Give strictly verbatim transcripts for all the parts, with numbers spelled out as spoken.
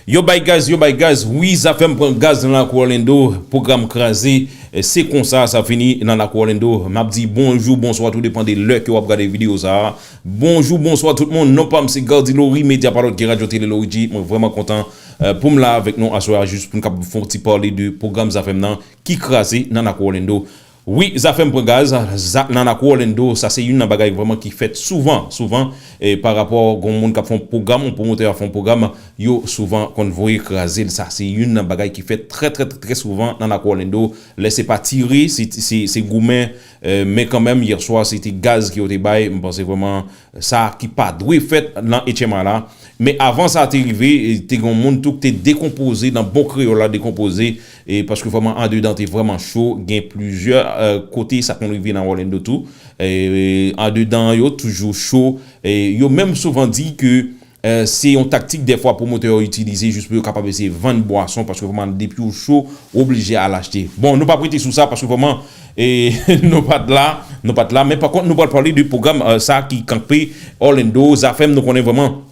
Yo bay gaz, yo bay gaz. Wi, Zafèm pran gaz nan lakou Orlando. Pwogram kraze. E, se konsa sa fini nan lakou Orlando. M ap di bonjou, bonswa, tou depann de lè ke w ap gade videyo sa a. Bonjou, bonswa tout moun. Non pa m se Gardy Laurie, medya pa lòt ke Radyo Tele Lorigi. Mwen vrèman kontan, e, pou m la avèk nou aswè a, jis pou n kab fè yon ti pale de pwogram Zafèm nan ki kraze nan lakou Orlando. Wi, Zafèm pran gaz, za-, nan lakou Orlando, sa se youn nan bagay vrèman ki fèt souvan, souvan, e, pa rapò gon moun k ap fè yon pwogram, yon pwomotè ap fè yon pwogram, yo souvan konn voye kraze l. Sa se youn nan bagay ki fèt trè, trè, trè, trè souvan nan lakou Orlando. Lè se pa tire, se, se, se goumen, e, men kanmenm, yè swa, se te gaz ke yo te bay. M panse vrèman sa ki pa dwe fèt nan H M I la. Men avan sa te rive, e, te gen yon moun tou ki te dekonpoze, nan bon kreyòl la, dekonpoze, e, paske vrèman andedan te vrèman cho, gen plizyè, e, kote sa konn rive nan Orlando tou. E, andedan yo toujou cho. E, yo menm souvan di ke, e, se yon taktik dèfwa pwomotè yo itilize jis pou yo kapab eseye vann bwason, paske vrèman depi w cho, w oblije al achte. Bon, nou p ap rete sou sa, paske vrèman, e, nou pa t la, nou pa t la, men pa kont, nou pral pale de pwogram, e, sa ki kanpe Orlando, Zafèm, nou konnen vrèman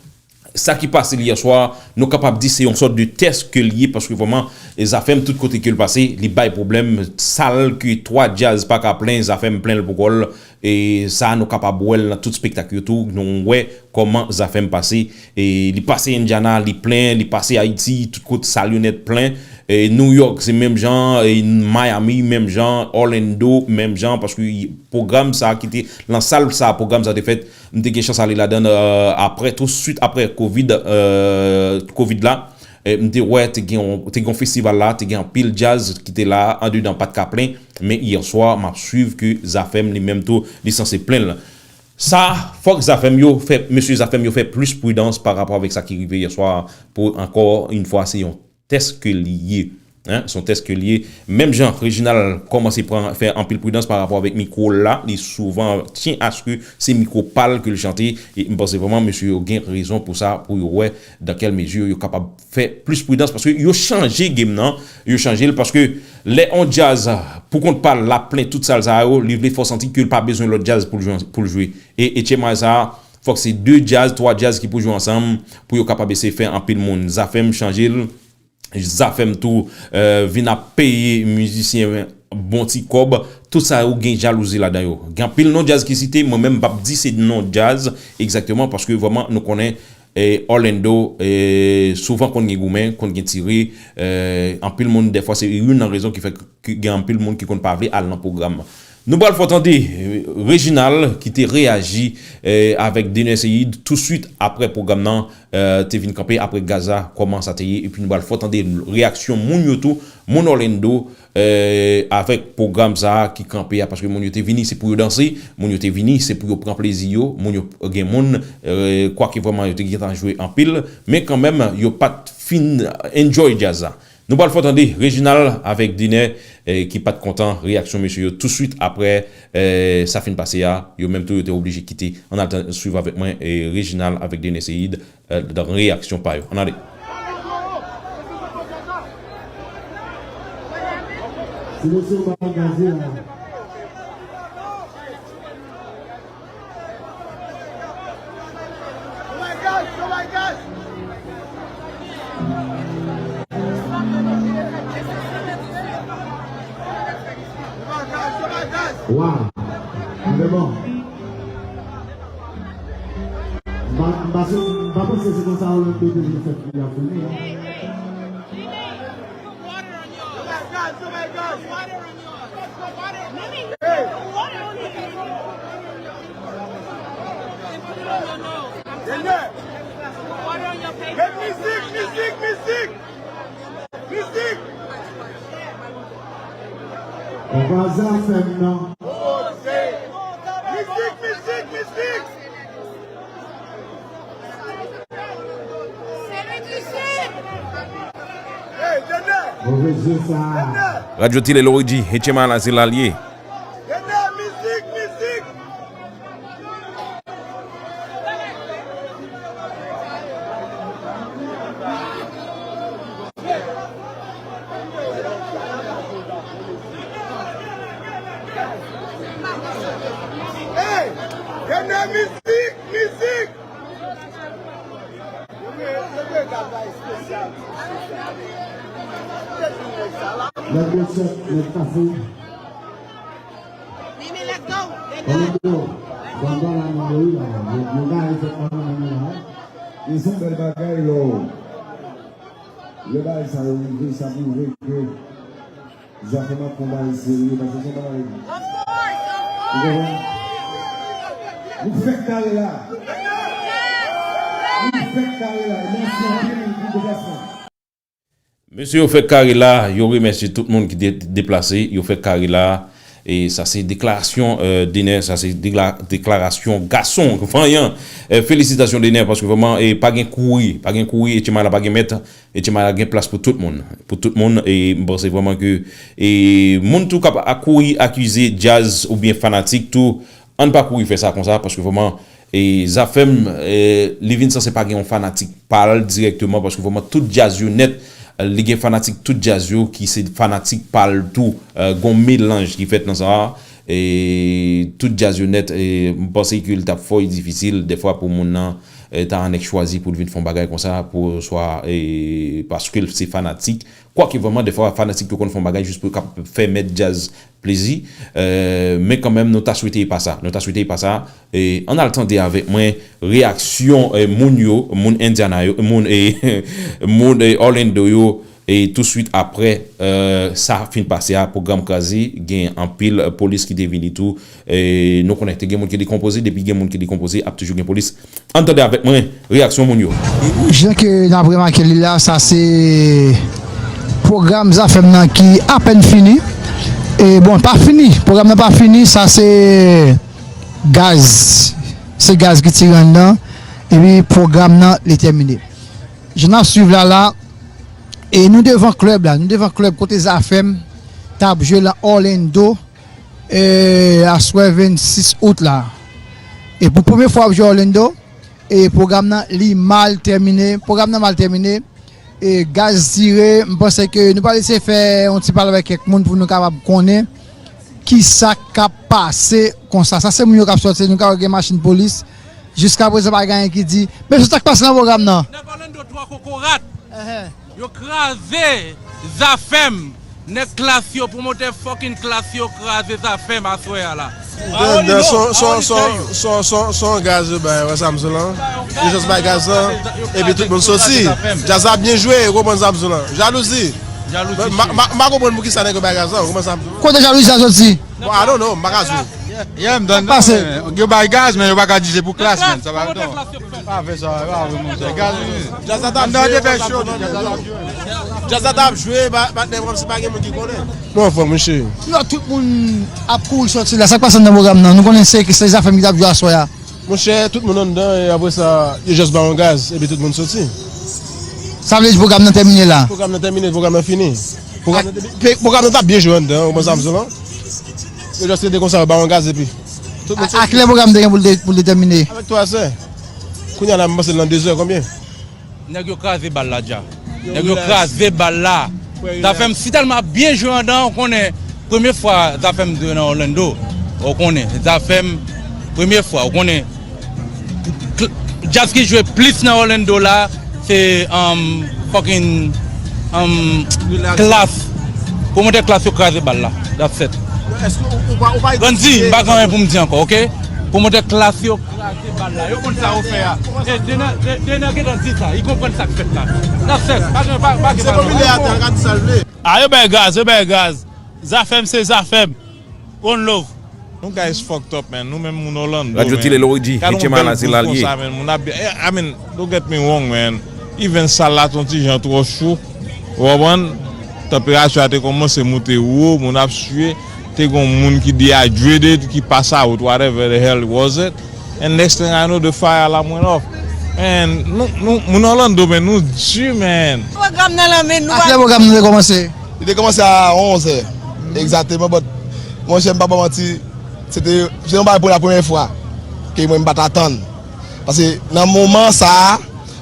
sa ki pase l yè swa, nou kapab di se yon sòt de tès ke l ye, paske vrèman, e, Zafèm, tout kote ke l pase, li bay pwoblèm, sal ke twa djaz pa ka plen, Zafèm plen l pou kò l, e sa nou kapab wè l nan tout spektak yo tou, nou wè kòman Zafèm pase, e li pase Indiana, li plen, li pase Ayiti, tout kote sal yo nèt plen, e New York se menm jan, e Miami menm jan, Orlando menm jan, paske pwogram sa ki te, nan sal sa pwogram sa te fèt, m te gen chans ale ladan, e, aprè, tou swit aprè Covid, e, Covid la. E, m te wè, te gen yon, te gen yon festival la, te gen anpil djaz ki te la, andedan pa t ka plen, men yè swa, m ap swiv ke Zafèm li menm tou, li sanse plen l. Sa, fòk Zafèm yo fè, mesye Zafèm yo fè plis pridans pa rapò avèk sa ki rive yè swa, pou ankò yon fwa, se yon tès ke li ye. Hein, se yon tès ke li ye. Menm jan, Reginald kòmanse pran, fè anpil pridans pa rapò avèk mikwo l la. Li souvan tyen aske se mikwo pa l ke l chante. E m panse vrèman, mesye yo gen rezon pou sa, pou yo wè dans quelle mesure yo kapab fè plis pridans. Paske yo chanje game nan. Yo chanje l paske lè yon djaz, pou kont pa l, l ap plen tout sal sa yo, li vle fè w santi ke l pa bezwen lòt djaz pou l jwe, pou l jwe. E, e H M I sa, fòk se de djaz, twa djaz ki pou jwe ansanm, pou yo kapab eseye fè anpil moun. Zafèm chanje l. Zafèm tou, e, vin ap peye mizisyen bon ti kòb. Tout sa yo gen jalouzi ladan yo. Gen anpil non djaz ki site, mwen menm m p ap di se non djaz egzakteman, paske vrèman nou konnen, e, Orlando, e, souvan konn gen goumen, konn gen tire, e, anpil moun, dèfwa se youn nan rezon ki fè ke gen anpil moun ki konn pa vle al nan pwogram. Nou pral fè w tande, e, Reginald ki te reyaji, e, avèk Dener Ceïde touswit aprè pwogram nan, e, te vin kanpe aprè gaz la, kòman sa te ye, epi nou pral fè w tande reyaksyon moun yo tou, moun Orlando, e, avèk pwogram sa a ki kanpe a, paske moun yo te vini, se pou yo danse, moun yo te vini, se pou yo pran plezi yo, moun yo gen moun, e, kwake vrèman yo te gentan jwe anpil, men kanmenm, yo pa t fin enjoy djaz la. Nou pral fè w tande Reginald avèk Dener, e, ki pa t kontan reyaksyon mesye yo touswit aprè, e, sa fin pase a. Yo menm tou, yo te oblije kite. Ann al tan-, swiv avèk mwen, e, Reginald avèk Dener Ceïde, e, nan reyaksyon pa yo. Ann ale. Si mesye yo pa angaje la. Wow. Se bon. M pa, m pa, m pa panse se konsa Orlando te vin fèt pou y ap vini, non. Mizik, mizik, mizik! Mizik! Anba Zafèm nan. Mizik, mizik, mizik! Radyo Tele Lorigi, H M I la se la l ye. Hey! Gen de mizik, mizik! Yo mete, yo mete bagay espesyal. Mèt pase. Orlando, bann bal la nan men wi la. Yo, yo gade fèt la nan men la. E se yon bèl bagay lè w, lè bagay sa yo rive, sa pwouve ke Zafèm ap fè yon bagay serye, paske se yon bagay, ou konprann? Nou fèk kare la. Nou fèk kare la. E mèsi anpil pou deplasman. Mesye yo fèk kare la, yo remèsye tout moun ki te deplase, yo fèk kare la. E sa se deklarasyon, eh, Dener, sa se dekla-, deklarasyon gason vanyan. Eh, felisitasyon Dener, paske vrèman, eh, pa gen kouri, pa gen kouri, e Tchema la pa gen mèt, e Tchema la gen plas pou tout moun. Pou tout moun, e m panse vrèman ke, e moun tou k ap a-, kouri akize djaz oubyen fanatik tou, ann pa kouri fè sa konsa, paske vrèman, e Zafèm, e, li vin sanse pa gen yon fanatik pa l dirèkteman, paske vrèman tout djaz yo nèt, li gen fanatik tout djaz yo ki se fanatik pa l tou, e, gon melanj ki fèt nan sa a, e tout djaz yo nèt, e m panse ke li t ap fò difisil dèfwa pou moun nan, e, ta annik chwazi pou l vin fè yon bagay konsa, pou swa, e, paske l se fanatik, kwake vrèman dèfwa fanatik yo konn fè yon bagay jis pou yo kab fè mèt djaz plezi, eh, men kanmenm nou ta swete e pa sa, nou ta swete e pa sa, e ann al tande avèk mwen reyaksyon, eh, moun yo, moun Indiana yo, moun, eh, moun, eh, Orlando yo, e touswit aprè, eh, sa fin pase a, pwogram kraze, gen anpil, eh, polis ki te vini tou, e nou konnen te gen moun ki dekonpoze, depi gen moun ki dekonpoze, ap toujou gen polis. Ann tande avèk mwen reyaksyon moun yo. Jan ke n ap remake li la, sa se pwogram Zafèm nan ki apèn fini. E bon, pa fini, pwogram nan pa fini, sa se gaz. Se gaz ki tire anndan, epi pwogram nan li tèmine. Jan n ap swiv la la, e nou devan klèb la, nou devan klèb kote Zafèm t ap jwe lan Orlando, e aswè vennsis out la. E pou premye fwa ap jwe Orlando, e pwogram nan li mal tèmine, pwogram nan mal tèmine, e gaz tire, m panse ke nou pral eseye fè yon ti pale avèk kèk moun pou nou kapab konnen kisa k ap pase konsa. Sa se moun yo k ap sòti, nou ka wè gen machin polis. Jiska prezan pa gen anyen ki di. Men se sa k pase nan pwogram nan. Nèg Orlando twò kokorat. Yo kraze Zafèm. Nèg Klass yo, pwomotè fucking Klass yo kraze Zafèm aswè a la. Son, son, son, son, son, son gaz yo bay, wè Samson lan. Yo jis bay gaz lan, epi tout moun soti. Djaz la byen jwe, ou konprann Samson lan. Jalouzi. Jalouzi. M pa konprann poukisa nèg yo bay gaz lan, ou konprann Samson lan. Kote jalouzi a soti? Bon, I don't know, m pa ka di w. Yeah, m tande. Pase. Yo bay gaz, men yo pa ka di se pou Klass, men sa pa. Pa fè sa, pa fè monchè. Gaz, wi. Djaz la t ap jwe, djaz la t ap jwe, pa, patnè, kòmsi pa gen moun ki konnen. Non, frè, monchè. Lè tout moun ap kouri sòti la, sa k pase anndan pwogram nan? Nou konnen se, se Zafèm ki t ap jwe aswè a. Monchè, tout moun anndan, e apre sa, yo jis ba yon gaz, epi tout moun soti. Sa vle di pwogram nan tèmine la? Pwogram nan tèmine, pwogram nan fini. Pwogram nan, pwogram nan t ap byen jwe anndan, ou konprann sa m di w lan? Yo jis rete konsa, yo ba yon gaz, epi tout moun soti. A kilè pwogram te gen pou l te, pou l te tèmine? Avèk twa zè. Kounye a la, m panse l nan de zè, konbyen? Nèg yo kraze bal la dja. Nèg yo kraze bal la. Zafèm si tèlman ap byen jwe anndan, ou konnen, premye fwa Zafèm jwe nan Orlando. Ou konnen, Zafèm, premye fwa, ou konnen. Djaz ki jwe plis nan Orlando la, se, um, fucking, um, Klass. Pwomotè Klass yo kraze bal la. That's it. Randy, m pa gen anyen pou m di ankò, oke? Pwomotè Klass yo kraze bal la. Yo konn sa yo fè a. E Dener, Dener gentan di sa. Li konprann sa k fèt la. That's it. Pa gen, pa, pa gen pale. Se popilè a, tel ka di sa l vle. A, yo bay gaz, yo bay gaz. Zafèm se Zafèm. One love. Nou guys fucked up, man. Nou menm moun Orlando, man. Radyo Tile Lorigi, Hitchema la se la l ye. Konsa, man. Moun ap, eh, I mean, don't get me wrong, man. Even sal la t on ti jan twò cho. Ou konprann? Tanperati a te kòmanse moute wo, moun ap swe. Te gon moun ki dehydrated, ki pass out, whatever the hell was it. And next thing I know, the fire alarm went off. Man, nou, nou, moun Orlando, man, nou di, man. Pwogram nan lanmen nou. Kilè pwogram nan te kòmanse? Li te kòmanse a onz è. Egzakteman, but, monchè, m pa ba w manti, se te, se yon bagay pou la premyè fwa ke mwen m pa t atann. Paske nan moman sa a,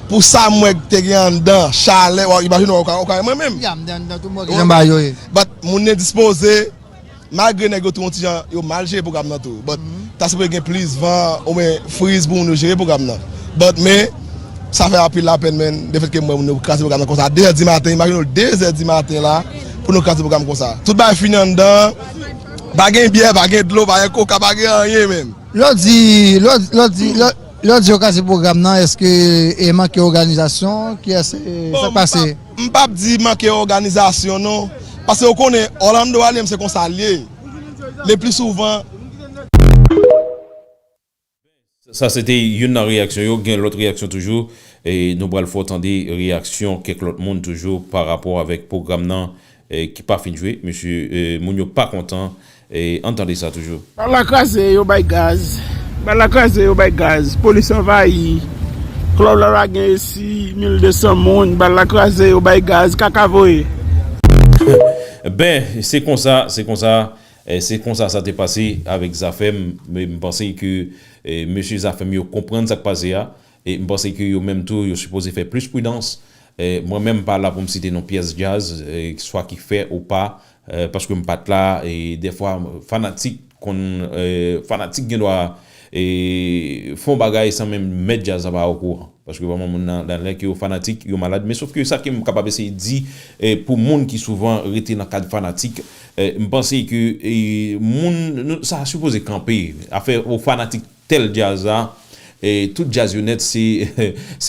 pou sa m wè k te gen anndan, chalè, w imajine w, w ka, w ka, mwen menm. Ya, m te anndan tou, m wè kijan bagay yo ye. But, moun nan dispoze, malgre nèg yo tou yon ti jan, yo mal jere pwogram nan tou. But, ta sipoze gen plis van, omwen friz pou moun yo jere pwogram nan. But, men, sa fè anpil lapenn, man, lefètke m wè moun yo kraze pwogram nan konsa. De zè di maten, imajine w, de zè di maten la, pou nou kraze pwogram konsa. Tout bagay fini anndan, pa gen byè, pa gen dlo, pa gen koka, pa gen anyen menm. Lè w di, lè w, lè w di, lè, lè w di yo kraze pwogram nan, èske e manke òganizasyon? Kiyès, e, sa k pase? M p ap, m p ap di manke òganizasyon non, paske ou konnen Orlando a li menm se konsa l ye. Le pli souvan, Sa se te youn nan reyaksyon yo. Gen lòt reyaksyon toujou. E nou pral fè w tande reyaksyon kèk lòt moun toujou pa rapò avèk pwogram nan, e, ki pa fin jwe. Mesye, e, moun yo pa kontan. E ann tande sa toujou. Bal la kraze, yo bay gaz. Bal la kraze, yo bay gaz. Polis anvayi. Klèb la pa gen esi, mil de san moun. Bal la kraze, yo bay gaz. Kaka voye. Ben, se konsa, se konsa. E se konsa sa te pase avèk Zafèm. Men m panse ke, e, mesye Zafèm yo konprann sa k pase a. E m panse ke yo menm tou, yo sipoze fè plis pridans. E mwen menm, m pa la pou m site non pyès djaz, e, swa ki fè ou pa, e, paske m pa t la. E dèfwa, fanatik konn, e, fanatik gen dwa, e, fè yon bagay san menm mèt djaz la pa okouran. Paske vrèman, moun nan, nan lè ke yo fanatik, yo malad. Men sof ke sa ke m kapab eseye di, e, pou moun ki souvan rete nan kad fanatik, e, m panse ke, e, moun, nou, sa sipoze kanpe. Afè ou fanatik tèl djaz la, e, tout djaz yo nèt, se,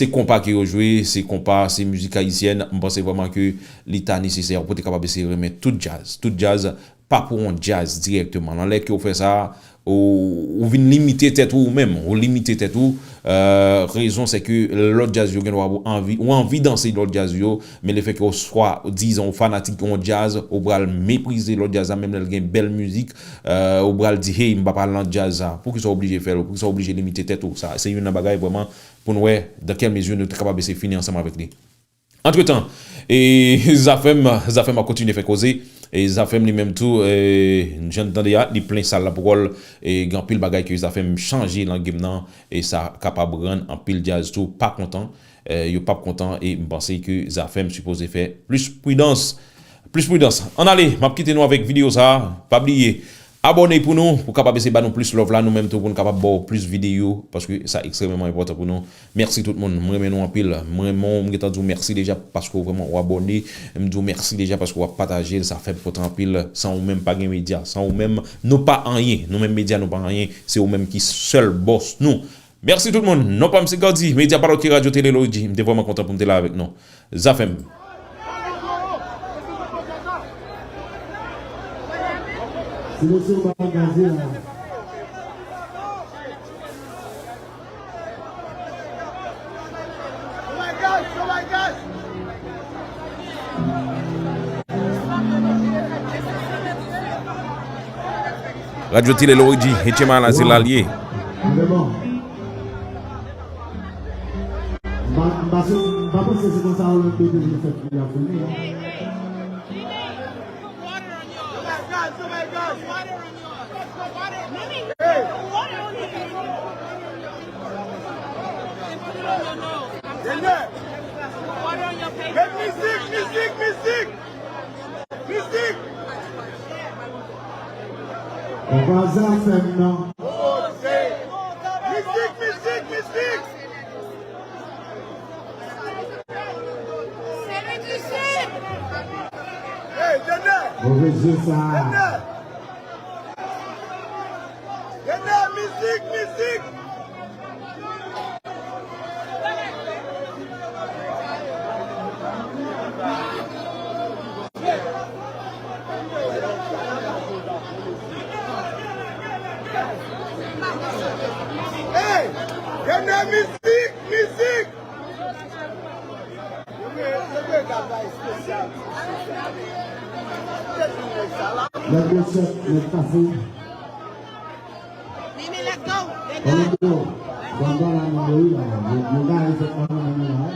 se konpa ke yo jwe, se konpa, se mizik ayisyèn. M panse vrèman ke li ta nesesè pou te kapab eseye renmen tout djaz. Tout djaz pa pou yon djaz dirèkteman. Nan lè ke w fè sa, ou, ou vin limite tèt ou, ou menm. Ou limite tèt ou. E, rezon, se ke lòt djaz yo gen dwa ou anvi, ou anvi danse lòt djaz yo, men lefètke ou swa, dizon, ou fanatik yon djaz, ou pral meprize lòt djaz la, menm lè l gen bèl mizik, e, ou pral di, hey, m pa pral nan djaz sa. Poukisa w oblije fè l? Poukisa w oblije limite tèt ou? Sa, se youn nan bagay vrèman pou n wè dans quelle mesure nou te kapab eseye fini ansanm avèk li. Antretan, e, Zafèm, Zafèm ap kontinye fè koze. E Zafèm li menm tou, e, jan n tande a, li plen sal la pou kò l. E gen anpil bagay ke Zafèm chanje nan game nan. E sa kapab rann anpil djaz tou pa kontan. E, yo p ap kontan. E m panse ke Zafèm sipoze fè plis pridans. Plis pridans. Ann ale, m ap kite nou avèk videyo sa a. Pa bliye, abòne pou nou, pou kapab eseye ba nou plis love la, nou menm tou, pou nou kapab ba w plis videyo, paske sa ekstrèmeman enpòtan pou nou. Mèsi tout moun, m renmen nou anpil. M renmen w, m gentan di w mèsi deja paske w vrèman w abòne. M di w mèsi deja paske w ap pataje l, sa fè m kontan anpil. San ou menm, pa gen medya. San ou menm, nou pa anyen. Nou menm medya, nou pa anyen. Se ou menm ki sèl bòs nou. Mèsi tout moun. Non pa m se Gandhi, medya pa lòt ke Radyo Tele Loredi. M te vrèman kontan pou m te la avèk nou. Zafèm. Si mesye yo pa angaje la. Radyo Tele Loredi, Etchema la, se la l ye. M pa, m pa sou, m pa panse se konsa Orlando te vle fè fi a fini, non. Hey! Mizik, mizik, mizik! Mizik! Konpa Zafèm nan. Mizik, mizik, mizik! Hey, Dene! Move je sa. Dene! Dene, mizik, mizik! Hey! Dene, mizik, mizik! Nèg yo chèf, nèg pase. Mimi, let's go. Let's go. Banda la nan wi la. Yo, yo gaye fèt la nan wi la.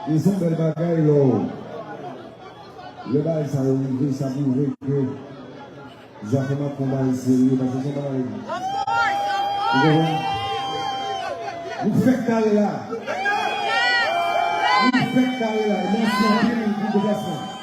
E se yon bèl bagay lè w, lè bagay sa yo rive, sa pwouve ke Zafèm ap fè yon bagay serye, paske se yon bagay. Ou konprann? Nou fèk kare la. Nou fèk kare la. E mèsi anpil pou deplasman.